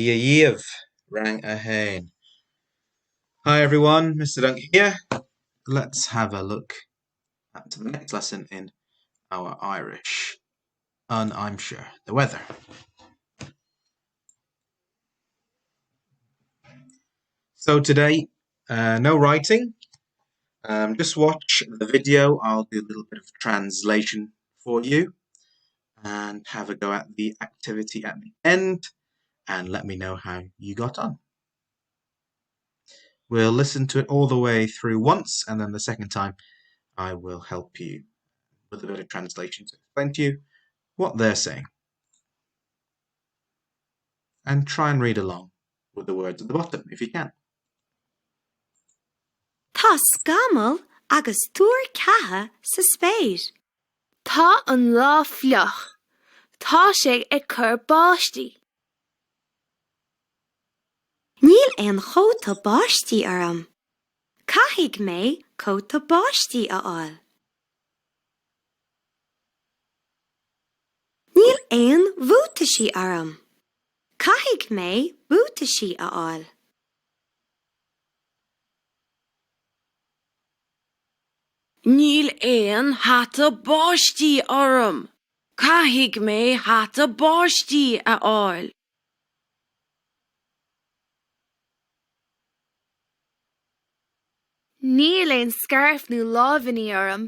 Dia dhaoibh, Rang 1. Hi everyone, Mr. Dunk here. Let's have a look at the next lesson in our Irish. An aimsir, the weather. So today, uh, no writing, um, just watch the video. I'll do a little bit of translation for you and have a go at the activity at the end and let me know how you got on. We'll listen to it all the way through once, and then the second time I will help you with a bit of translation to explain to you what they're saying. And try and read along with the words at the bottom if you can. Tá scamall agus tuar ceatha sa spéir. Tá an lá fliuch. Tá sé ag cur báistí. Níl aon chóta báistí orm. Caithfidh mé cóta báistí a fháil. Níl aon bhuataisí orm. Caithfidh mé buataisí a fháil. Níl aon hata báistí orm. Caithfidh mé hata báistí a fháil. Níl aon scairf nó láimhíní orm.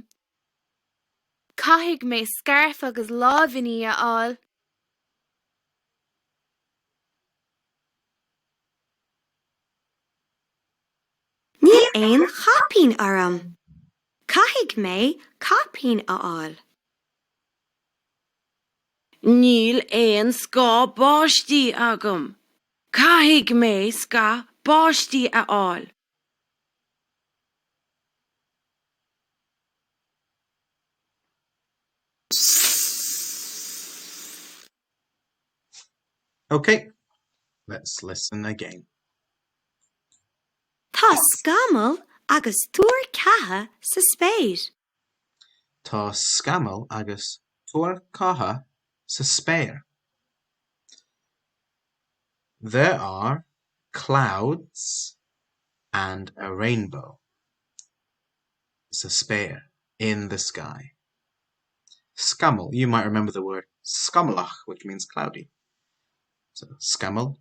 Caithfidh mé scairf agus láimhíní a fháil. Níl aon chaipín orm. Caithfidh mé caipín a fháil. Níl aon scáth báistí agam. Caithfidh mé scáth báistí a fháil. Ok, let's listen again. Tá scamall agus tuar ceatha sa spéir. Tá scamall agus tuar ceatha sa spéir. There are clouds and a rainbow sa spéir, in the sky. Scamall, you might remember the word scamallach, which means cloudy. So scamall,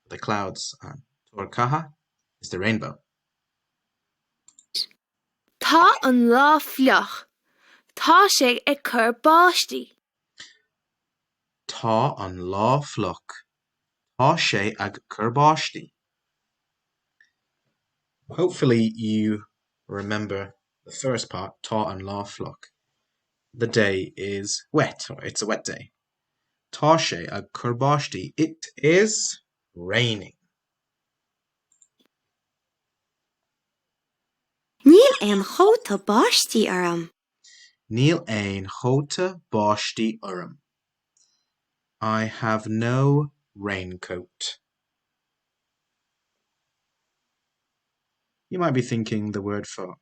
the clouds, and tuar ceatha is the rainbow. Tá an lá fliuch. Tá sé ag cur báistí. Tá an lá fliuch. Tá sé ag cur báistí. Hopefully you remember the first part, tá an lá fliuch. The day is wet, or it's a wet day. Tá sé ag cur báistí. It is raining. Níl aon chóta báistí orm. Níl aon chóta báistí orm. I have no raincoat. You might be thinking the word for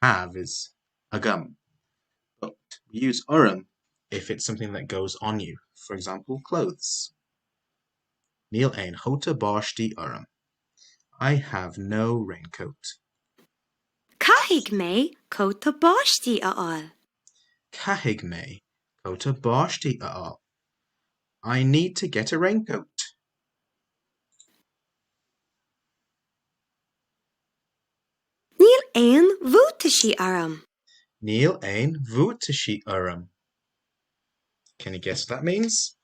have is agam, but we use orm if it's something that goes on you, for example, clothes. Níl aon chóta báistí orm. I have no raincoat. Caithfidh mé cóta báistí a fháil. Caithfidh mé cóta báistí a fháil. I need to get a raincoat. Níl aon bhuataisí orm. Níl aon bhuataisí orm. Can you guess what that means?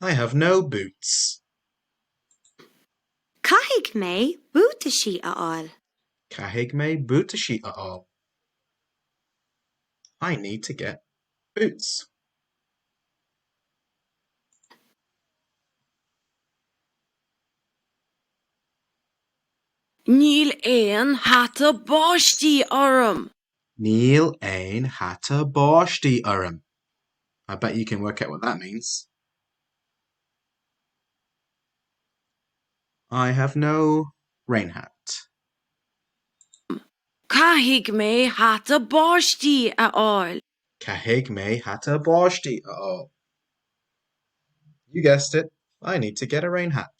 I have no boots. Caithfidh mé buataisí a fháil. Caithfidh mé buataisí a fháil. I need to get boots. Níl aon hata báistí orm. Níl aon hata báistí orm. I bet you can work out what that means. I have no rain hat. Caithfidh mé hata báistí a fháil. Caithfidh mé hata báistí a fháil. You guessed it, I need to get a rain hat.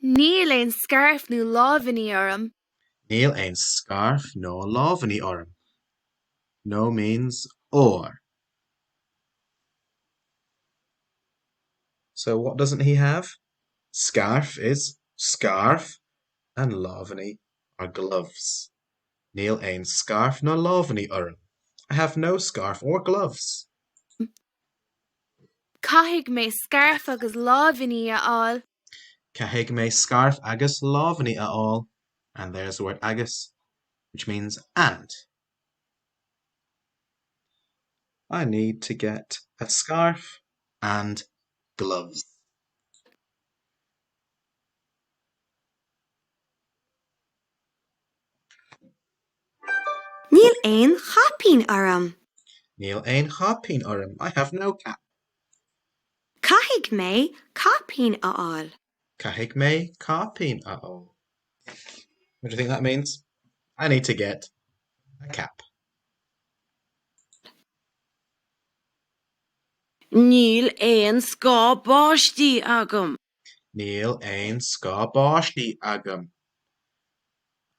Níl aon scairf nó lámhainní orm. Níl aon scairf nó lámhainní orm. Nó means or. So what doesn't he have? Scairf is scarf and lámhainní are gloves. Níl aon scairf ná lámhainní orm. I have no scarf or gloves. Caithfidh mé scairf agus lámhainní a fháil. Caithfidh mé scairf agus lámhainní a fháil. And there's the word agus, which means and. I need to get a scarf and gloves. Níl aon chaipín orm. Níl aon chaipín orm. I have no cap. Caithfidh mé caipín a fháil. Caithfidh mé caipín a fháil. What do you think that means? I need to get a cap. Níl aon scáth báistí agam. Níl aon scáth báistí agam.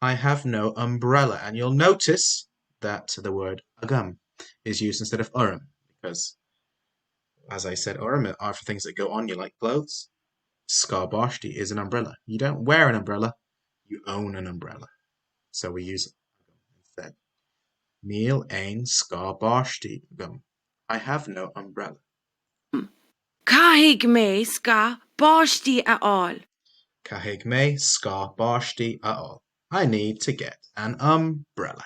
I have no umbrella. And you'll notice that the word agam is used instead of orm because, as I said, orm are for things that go on you like clothes. Scáth báistí is an umbrella. You don't wear an umbrella, you own an umbrella. So we use agam instead. Níl aon scáth báistí agam. I have no umbrella. Caithfidh mé scáth báistí a fháil. Caithfidh mé scáth báistí a fháil. I need to get an umbrella.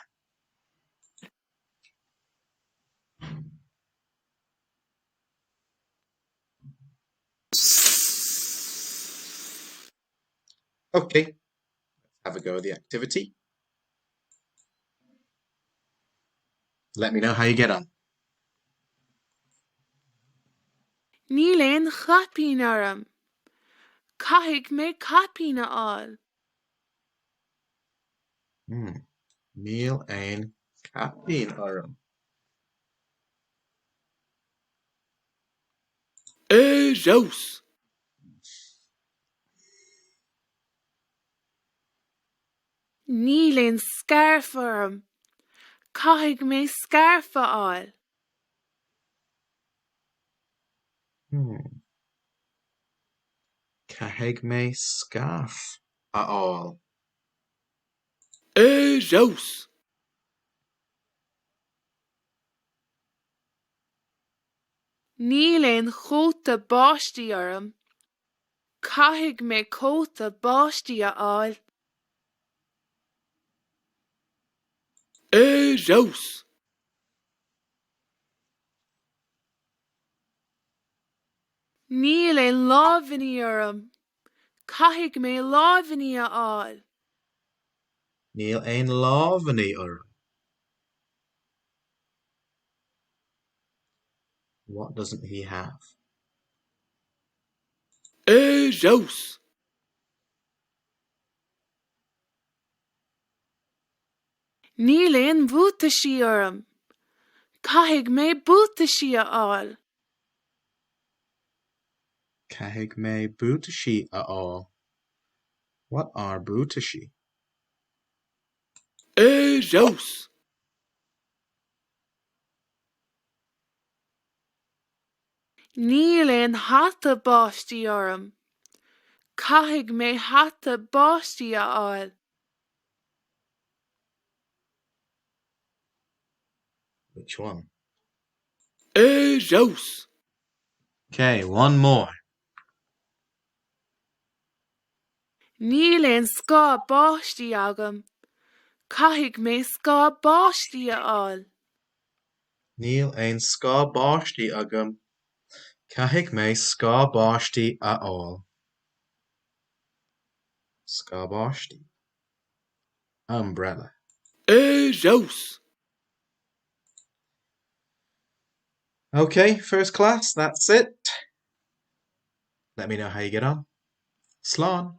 Okay, let's have a go at the activity. Let me know how you get on. Níl aon chaipín orm. Caithfidh mé caipín a fháil. Hmm. Níl aon caipín orm. Ar fheabhas! Níl aon scairf orm. Caithfidh mé scairf a fháil. Hmm. Caithfidh mé scairf a fháil. Ar fheabhas! Níl aon chóta báistí orm. Caithfidh mé cóta báistí a fháil. Ar fheabhas! Níl aon lámhainní orm. Caithfidh mé lámhainní a fháil. Níl aon lámhainní orm. What doesn't he have? Ar fheabhas! Níl aon bhuataisí orm. Caithfidh mé buataisí a fháil. Caithfidh mé buataisí a fháil. What are buataisí? Ar fheabhas! Níl aon hata báistí orm. Caithfidh mé hata báistí a fháil. Which one? Ar fheabhas! Okay, one more. Níl aon scáth báistí agam. Caithfidh mé scáth báistí a fháil. Níl aon scáth báistí agam. Caithfidh mé scáth báistí a fháil. Scáth báistí. Umbrella. Ar fheabhas! Okay, first class, that's it. Let me know how you get on. Slán!